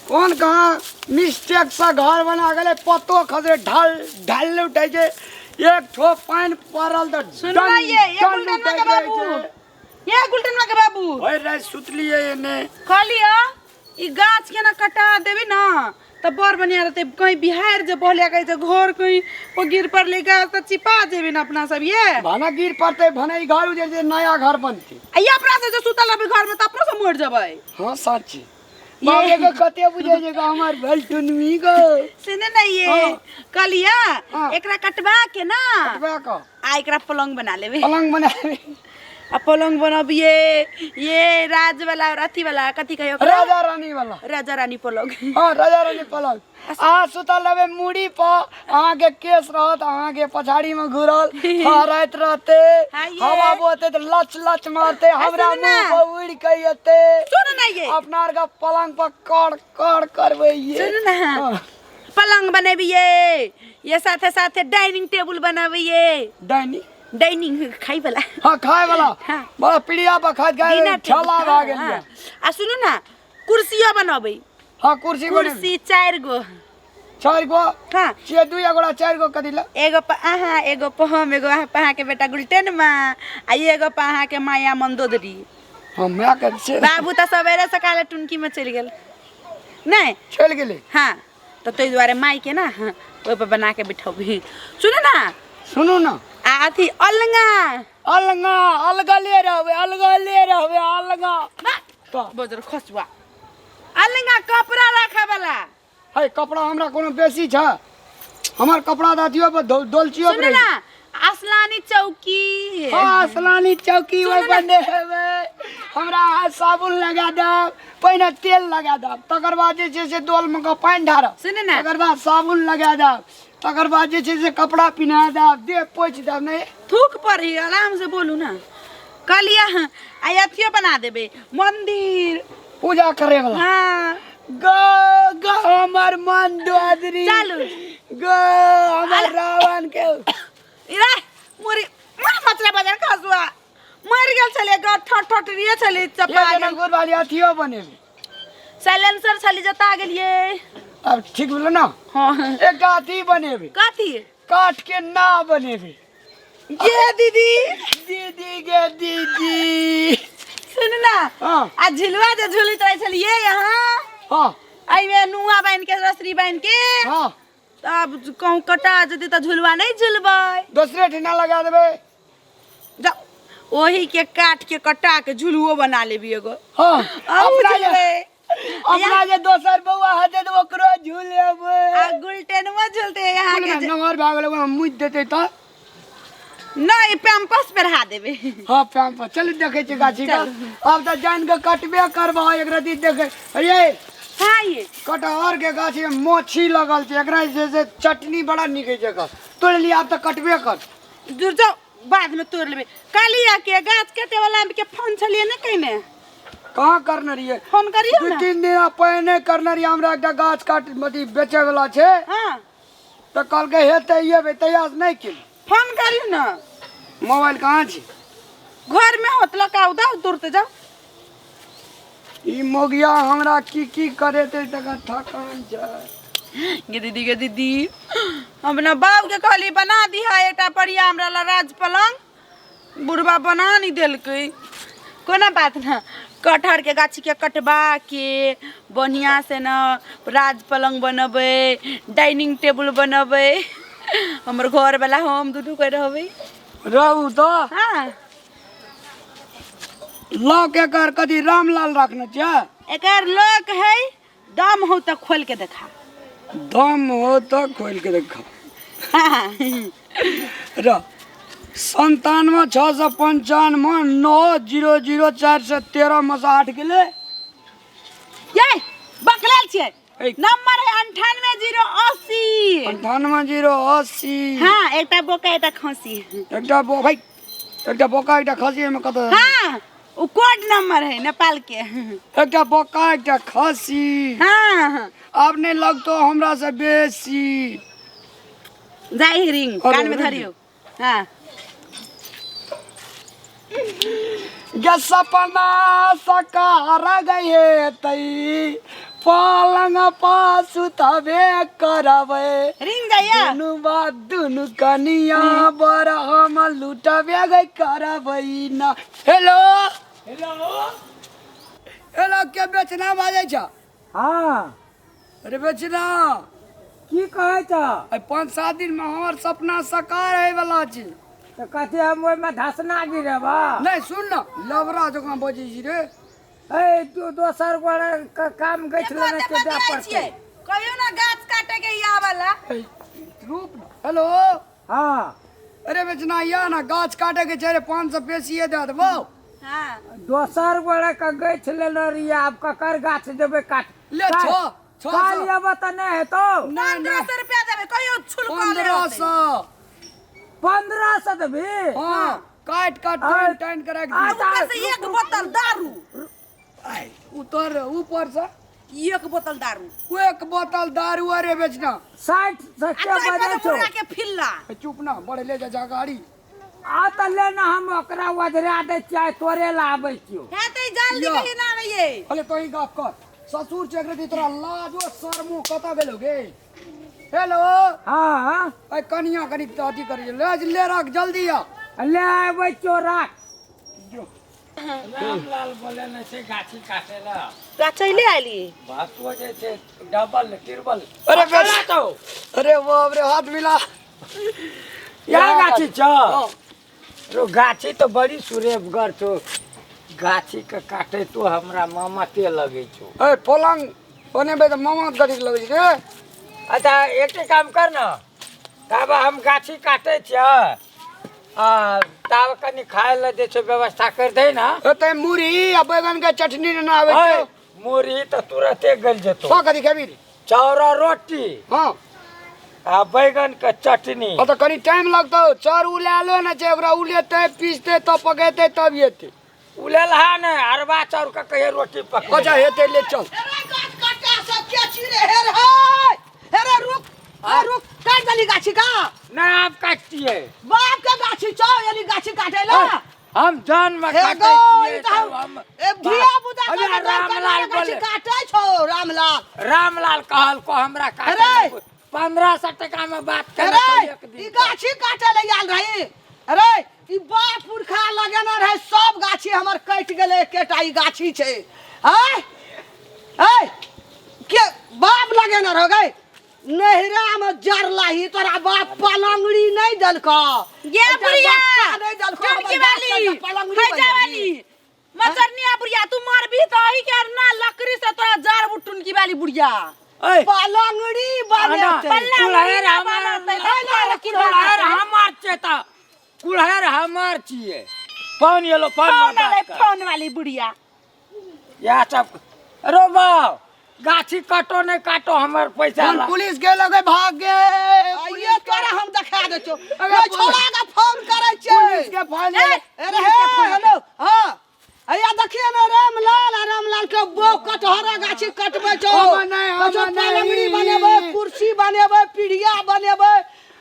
कोन कहाँ मिस्टेक से घर बना गेलै पतो खसरे ढल ढल उठै छै एक ठो पानि पड़ल तऽ सुनना ये ये डन गुलटनवा के उठैत रहै बाबू छै। ये गुलटनवा के बाबू भरि राति सुतलियै एने कहलियो ई गाछ के ना कटा देबी ना तऽ बड़ बढ़िया रहतै कहीं बिहार जे बहले कहै छै घर कहीं ओ गिर पड़लै गाछ तऽ चिपा जेबी ना अपना सब ये भने गिर पड़तै भने ई घर उजड़ जेतै नया घर बनतै आ ये अपना सब जे सुतल रहबै घर में तऽ अपनो सब मरि जेबै हँ सच बाप रे गो कते बुझै छै गो हमर भेल टुनमी गो सुने ना ये हाँ। कहलिया हाँ। एकरा कटवा के ना कटबा कऽ आ एकरा पलंग बना लेबै पलंग बना लेबै। आ पलंग बनबिए ये राज वाला और अथी वाला कथी कहियो ओकरा? राजा रानी वाला राजा रानी पलंग हाँ राजा रानी पलंग अहाँ सुतल रहबै मूड़ी पर अहाँके केस रहत अहाँके पछाड़ी में घुरल हराइत रहते हाँ ये। हवा बहते तऽ लच लच मारते हमरा सुन ना। मुंह पर उड़ के एते सुन ना ये अपना आर के पलंग पर कड़ कड़ करबै ये सुन ना हाँ। पलंग बनेबिए ये साथे साथे डाइनिंग टेबुल बनाबिए डाइनिंग डाइनिंग खाइ वाला हाँ खाए वाला हाँ। बड़ा पीढ़िया पर खाइत खाइत डिनर टेबुल, ठेला हाँ, भए गेल हाँ। ये। आ सुनू ना कुर्सियो बनबै हाँ कुर्सी बनेबै कुर्सी चारि गो चारि गो हाँ छियै दुई गोड़ा चारि गो कथी लए एगो पर अहाँ एगो पर हम एगो अहाँ पर अहाँके बेटा गुलटेन माँ आ एगो पर अहाँके माया मंदोदरी हम माय के से बाबू तऽ सवेरे सकाले टुनकी में चलि गेल नहि चलि गेलै हाँ तऽ ताहि दुआरे मायके ना हाँ, ओहिपर बना के बिठौबही सुनू ना सुनू ना आ अथी अलगा अलगा अलगले रहबै अलगले रहबै अलगा तऽ बजर खसुआ अलगा कपड़ा राखे वाला है कपड़ा हमरा कोनो बेसी छै हमर कपड़ा तऽ अथियो पर डोलचियो पर सुनू ना असलानी चौकी हाँ असलानी चौकी ओहि पर हेबै हमरा अहाँ साबुन लगा देब पहिने तेल लगा देब तकर बाद जे छै से डोलमे कऽ पानि ढारब सुनू ना तकर बाद साबुन लगा देब तकर बाद जे छै से कपड़ा पिन्हा देब देह पोछि देब नहि थूक पर ही आराम से बोलू ना कहलियै हँ आ अथियो बना देबै मंदिर पूजा करे वाला हाँ गो गो हमर मन दोदरी चलू। गो हमर रावण के इरा मोरी मोर मचला बाजार खसुआ मर गेल छलै ग ठट ठट रिए छलै चपा ये गेल जनकपुर वाली अथियो बनेबै साइलेंसर छलै जता गेलियै आब ठीक भेलो ना हाँ एकटा अथी बनेबै कथी काठ के नाव बनेबै गे दीदी दीदी गे दीदी सुन ना हाँ आ झुलुआ जे झुलैत रहै छलियै यहाँ हाँ एहिमे नुआ बान्हि के रसरी बान्हि के हाँ तब कहूँ कटा जेतै तऽ झुलुआ नहि झुलबै दोसरे ठिना लगा देबै जाउ ओही के काट के कटा के झुलुओ बना लेबी एगो हाँ अहू अपना जे झुलबै अपना जे दोसर बौआ हेतै तऽ ओकरो झुलेबै आ गुलटेनवा झुलते यहाँ के जे- नमहर भए गेलै ओकरा मुति देतै तऽ नहि पैम्पस पहिरा देबै हाँ पैम्पस चलू देखै छियै गाछी के आब तऽ जानि कऽ कटबे करबह एक रति देखै अरे हाँ ये कटहर के गाछी में मोछी लगल छै एकरा जे छै से चटनी बड़ा नीक होइ छै एकर तोड़ि लिअ आब तऽ कटबे कर दूर जाओ बाद में तोड़ लेबै कालिया के गाछ काटे वाला के फोन छलिए ने कहिने कहाँ करने रहियै फोन करियौ दू ना तीन दिन पहिने करने रहियै हमरा एकटा गाछ काट अथी बेचै वाला छै हाँ तऽ कहलकै हेतै एबै तहिया से नहि केली फोन करियौ ना मोबाइल कहाँ छै घर में होत लकाउ दाउ तुरते जाओ ई मोगिया हमरा की की करेतै तकर ठकान छै गे दीदी गे दीदी हम अपना बाप के कहली बना दिहा एकटा बढ़िया हमरा ला राज पलंग बुढ़बा बना नहीं देलकै कोनो बात ना कटहर के गाछी के कटबा के बढ़िया से न राज पलंग बनबै डाइनिंग टेबुल बनबै हमर घर वाला हम दुनू कोइ रहबै रहू तऽ हाँ लॉक एकर कथी रामलाल रखने छियै एकर लोक है दम हो तऽ खोल के देखा दम हो तऽ खोलि के देखा हाँ र संतानवे छओ सए पंचानवे नओ जीरो जीरो चारि सए तेरह मे से आठ गेलै ये बकलेल छियै ए। नंबर है 98 0 80 98 0 80। हाँ, एकटा बोका एकटा खसी। एकटा बो भाइ एकटा बोका एकटा खसी एहिमे कतऽ? हाँ, वो कोड नंबर है नेपाल के। एकटा बोका एकटा खसी। हाँ। आब नहि लगतो हमरा से बेसी। जाई रिंग अरे, कान में रिंग। धरियो। हाँ। गे सपना सकार गए तई पलंग पर सुतबे करबै। रिंग जाइया। दुनू बात दुनू कनिया बर हम लुटबे गई करबै ना। हेलो हेलो हेलो, के बेचना बाजै छ? हाँ। अरे बेचना, की कहै छ? आइ 5-7 दिन में हमर सपना साकार होय वाला छी। तऽ कथी हम ओहिमे धसना गिरेबा? नहीं सुन ना, लबरा जकाँ बजै छी रे। ए तू दोसर गोरे के काम गछि लेने के दे पड़तै। कहियो ना गाछ काटे के या वाला। ए, रूप ना। हेलो। हाँ। अरे बेचना या ना गाछ काटे के छै रे, 500 बेसिए दे देबौ। हाँ। दोसर गोरे के गछि लेने रहियै, आब ककर गाछ देबै काट? ले, छह काल्हि सौ। अयबह तऽ नहि हेतौ। नहीं 1500 रुपया देबै, कहियो छुलकल 1500। 1500 देबही? हाँ, काट काट आय। टाइन टाइन करा के आय। दियौ। ऊपर से एक बोतल दारू। आय, उतर ऊपर से एक बोतल दारू। एक बोतल दारू। अरे बेचना 60 से आ के तोय बजै पर छौ? मुर्गा के फिल्ला। ए, चुप ना, बड़े ले जा जा गाड़ी। आ तऽ ले ना, हम ओकरा ओझरा दै छियै, तोरे ला आबै छियौ। है ते जल्दी या। कहीं ना आबैये। अरे तो ही गप कर, ससुर चेक रही तोरा लाजो शर्मो कतऽ गेलो गे? हेलो। हाँ। ए कनिया कनी अथी करी ले, ले रख जल्दी आ। ले आबै छियौ, राख। जो। रामलाल बोले ने छै गाछी काटे ला। गाछैले आइली। बातो जे छै डबल ट्रिपल। अरे केना बेच छौ? अरे बाप रे, हाथ मिला। या गाछी छौ? हाँ। रो गाछी तो बड़ी सुरेबगर छौ, गाछी के काटे तो हमरा मामाते लगै छौ। ए पलंग बनेबै तऽ मामा गरीब लगै छै रे। अच्छा एक काम कर न, तब हम गाछी काटे छियै आ तब कनि खाय लए जे छै व्यवस्था कर दे ना। ओतै मुरही आ बैगन के चटनी ने आबै ओए, छै। मुरही तऽ तुरते गलि जेतौ। सौ कथी खेबही? चाउर आ रोटी। हाँ। आ बैगन के चटनी। हाँ, तऽ कनि टाइम लगतौ, चाउर उलालो ने छै, ओकरा उलेतै पीसतै तब पकेतै तब एतै। उलेलहा ने, अरबा चाउर के कहियो रोटी पकबै। अच्छा हेतै, ले चल। अरे गाछ काटा सब के छी रे? हे रे हे, हे रे रुक, हे रुक, काट देली गाछी का? नहि आब काटतियै। बाप के गाछी छौ, एली गाछी काटे ला? हम जान में हे काटै गो, छियै ई तऽ तब हम ए धिया पुता अरे के रामलाल गाछी बोले। काटे छौ रामलाल। रामलाल कहलको हमरा काटे। अरे! 1500 टका में बात अरे केने छौ एक ई दिन। गाछी काटे ले आयल रही? अरे ई बाप पुरखा लगेने रहे, सब गाछी हमर कटि गेलै, एकेटा ई गाछी छै। आय आय के बाप लगेने रहो गई? नैहरा में जरलाही तोरा बाप पलंगड़ी नहीं देलको। गे एकटा बुढ़िया, बक्सा नहीं देलको, हमर टुनकी गाछ वाली, के पलंगड़ी हैजा बनेलही। वाली मचरनिया बुढ़िया, तू मरबी तो अही के ना लकड़ी से तोरा जड़ टुनकी वाली बुढ़िया। ओए, पलंगड़ी बनेतै। कुल्हड़ हमर बनतै, कुल्हड़ हमर छै तऽ कुल्हड़ हमर छियै। फोन एलो, फोन फोन में वाले बात कर। फोन वाली बुढ़िया। इएह सब रो बाउ, गाछी काटो नहि काटो हमर पैसा फोन ला। पुलिस के लगे भाग गे। आइए तोरा हम देखा दै छौ। अरे ओइ छोड़ा के फोन करै छै। पुलिस के फोन ए, अरे हे, हेलो, हाँ, हैया देखिए ने रामलाल आ रामलाल के बो कटहरा गाछी कटबै छौ। हम नहि, हम कहै छौ, नहि। पलंगड़ी बनेबै, कुर्सी बनेबै, पीढ़िया बनेबै,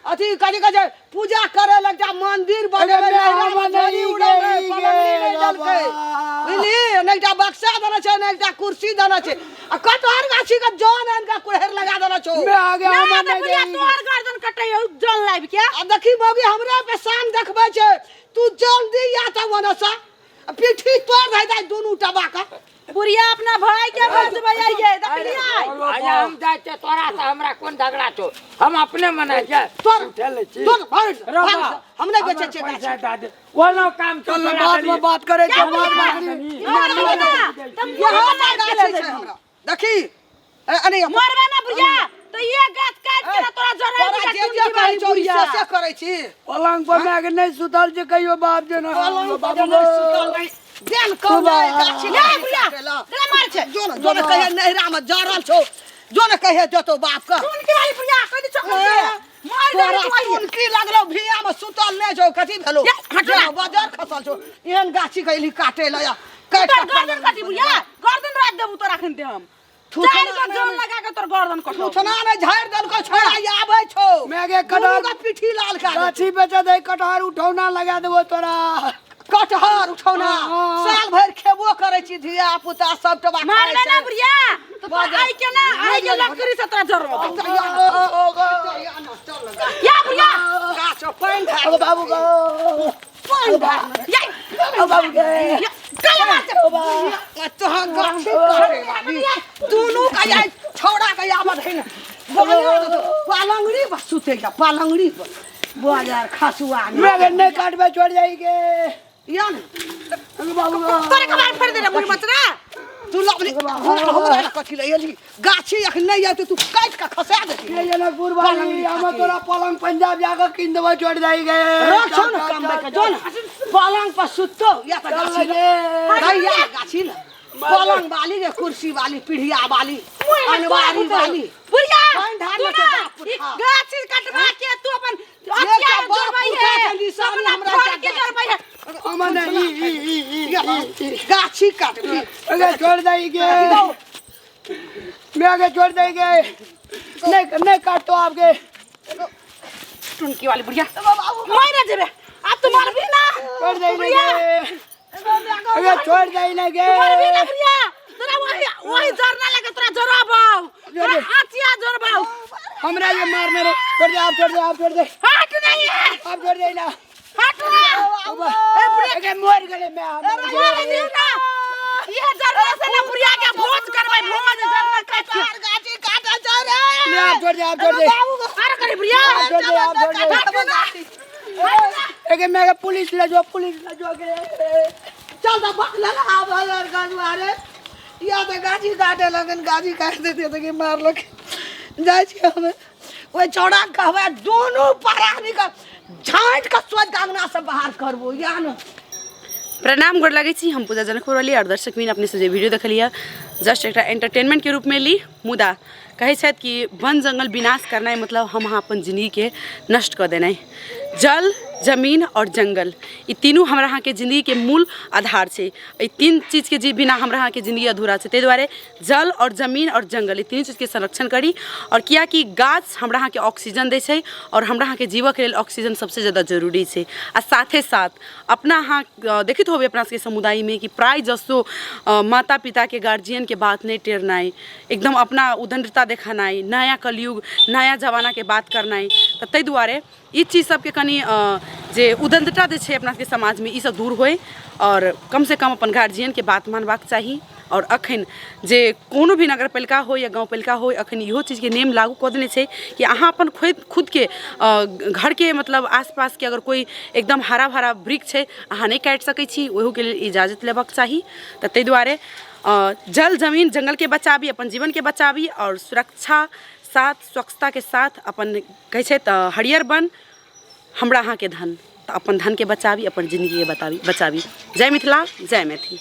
अथी कथी कहै छै, पूजा करे लग जा मंदिर बनेबै, अरे नैहरा हम मे नहि झोली उड़ेबै, गेली पलंगड़ी गे नहि देलकै। बाबा। बुझली? ने एकटा बक्सा देने छै, ने एकटा कुर्सी देने छै, आ कटहर गाछी के जन आनि के कुल्हड़ लगा देने छौ। मैं आ गया, ना हम तऽ नहि बुढ़िया गेली। तोहर गर्दन कटै हौ जन लाबि के। आ देखी मौगी हमरे पे शान देखबै छै, तू जल्दी या तऽ ओने से पीठी तोड़ दे दे दुनू टबा के। बुढ़िया अपना भाई के बचबै आइये देखलियै? आया हम जाइ छियै, तोरा से हमरा कोन झगड़ा छौ, हम अपने मनाइ छियै। तोड़ उठे लै छी। तोड़ भाग रौ भाग, बा, हम नहि बेचै हमर छियै पैसा गाछी। दए दे, ओनो काम छौ चल तोरा बाद में देलियै। बात करे क्या छियै, बाद बुढ़िया? में ना, ना, ना, तऽ यहाँ मुँह टा मारि गाछी देले छै हमरा देखी। ए, अने मरबे ना बुढ़िया तऽ ये गाछ काटि के ना तोरा जराइ तोरा दिया जे टुनकी जे कहै वाली छौ ई बुढ़िया। से से करै छी। पलंग पर मैं के नहीं सुतल जे कहियो बाप जे ना। पलंग पर जे नहि सुतल नहि देल कौन बाबा। गाछी ले बुढ़िया, काटेला। तोरा मार छै। जो न जो न कहे नैहरा में जरल छौ, जो न कहे देतौ बाप के। टुनकी वाली बुढ़िया कहि दै छौ ए, मार तोरा देबे तू आइये। टुनकी लगलो भिया में सुतल नहि छौ, कथी भेलो? ये, हट ना। जो बजर खसल छौ, एहन गाछी के एली काटे ला या काटि तोर के गर्दन कटी बुढ़िया, गर्दन राख देबू तोरा अखन ते हम। थुथना चारि गो नहि- जन लगा के तोर गर्दन कटौ। थुथना नहि झाड़ि देलको छोड़ा, ई आबै छौ। मैं के कटहर दुनू के पीठी लाल का गाछी बेचे दे, कटहर उठौना लगा देबो तोरा। कटहर उठौना साल भरि खेबो करै छी धिया पुता सब टबा खाइ मारले ना छै। बुढ़िया तो बाजर। आई के ना आई के लकड़ी से तोरा जरबो चल या बुढ़िया गाछ पानि ढार अब बाबू गो पानि ढार या अब बाबू गे या कल मार तोहर गाछी काटे वाली दुनू का या छौड़ा के आबत है ना पालंगड़ी पर सुते जा पालंगड़ी पर बाजार खसुआ मैं अगर नहीं काटबे छोड़ जाएंगे या ना अब बाबू गो तोरे कबार फेर दे रे मुड़ी मचरा तू लबली हमरा कथी ले एली गाछी अखन नहीं आते तू काट के खसा देती ये जनकपुर वाली हम तोरा पलंग पंजाब जाकर किन देबो छोड़ जाएंगे रख छौ ना कम के जो ना पलंग पर सुतो या त चल गाछी लगे गैया गाछी ना पलंग वाली रे कुर्सी वाली पीढ़िया वाली अनवारी वाली बुढ़िया पानि ढार तू ले ना के बाप ई उठा। गाछी कटवा के तू अपन ये अथिया का बाप जरबै उठा है के निशानी अपना हमरा फड़ के के जरबै है अमन ई ई ई ई ई गाछी काट अगर छोड़ जाएंगे मैं आगे छोड़ देंगे नहीं नहीं काटो आपके टुनकी वाली बुढ़िया मरे जेबे आ तू मरबी ना छोड़ देंगे अगर छोड़ देंगे मरबी ना बुढ़िया तोरा वही वही जरना लगे तोरा जरबाऊ तोरा आचिया जरबाऊ हमरा ये मारने रे छोड़ दे आप छोड़ दे आप छोड़ दे हट नहीं है आप छोड़ दे ना हट ना ए बुढ़िया के मर गए मैं मरे दियो ना ये जरना से ना बुढ़िया के भोज करबै भोज जरना काट के गाछी काटा जा रे मैं आप छोड़ दे आप छोड़ दे अरे करे बुढ़िया आप छोड़ दे आप छोड़ दे हट ना अगर मैं अगर पुलिस ले जाओ पुलिस ले जाओ के चल तो बकला आब यार गाछुआ रे या तऽ गाछी काटे लगन गाछी काटि देते तऽ मारलक जाइ छी हमे ओहि चौड़ा कहबै दुनू परानी के झाँटि कऽ सोचि कऽ अङ्गना से बाहर करबो या ने प्रणाम गोर लगै छी हम पूजा जनकपुर वाली और दर्शक मीन अपने से जे वीडियो देखलियै जस्ट एकटा एंटरटेनमेंटके रूपमे ली मुदा कहै छथि कि वन जंगल विनाश करनाइ मतलब हम अहाँ अपन जिन्दगीके नष्ट कऽ देनाइ जल जमीन आओर जंगल ई तीनू हमरा अहाँके जिन्दगीके मूल आधार छै एहि तीन चीजके जे बिना हमरा अहाँके जिन्दगी अधूरा छै ताहि दुआरे जल आओर जमीन आओर जंगल ई तीनू चीजके संरक्षण करी आओर किएकि गाछ हमरा अहाँके ऑक्सीजन दै छै आओर हमरा अहाँके जीवऽके लेल ऑक्सीजन सबसँ जादा जरूरी छै आ साथे साथ अपना अहाँ देखैत होबै अपना सबके समुदायमे कि प्राय जसो माता पिताके गार्जियनके बात नहि टेरनाइ एकदम अपना उदण्डता देखेनाइ नया कलयुग नया जमानाके बात करनाइ तऽ ताहि दुआरे ई चीज सबके कनि जे उदण्डता जे छै अपना सबके समाजमे ई सब दूर होइ आओर कमसँ कम अपन गार्जियनके बात मानबाक चाही आओर अखन जे कोनो भी नगरपालिका होइ या गाँवपालिका होइ अखन इहो चीजके नियम लागू कऽ देने छै कि अहाँ अपन खुदके घरके मतलब आसपासके अगर कोइ एकदम हरा भरा वृक्ष छै अहाँ नहि काटि सकै छी ओहोके लेल इजाजत लेबाक चाही तऽ ताहि दुआरे जल जमीन जङ्गलके बचाबी अपन जीवनके बचाबी आओर सुरक्षा साथ स्वच्छताके साथ अपन कहै छै तऽ हरियर वन हमरा अहाँके धन तऽ अपन धनके बचाबी अपन जिन्दगीके बताबी बचाबी जय मिथिला जय मैथिली।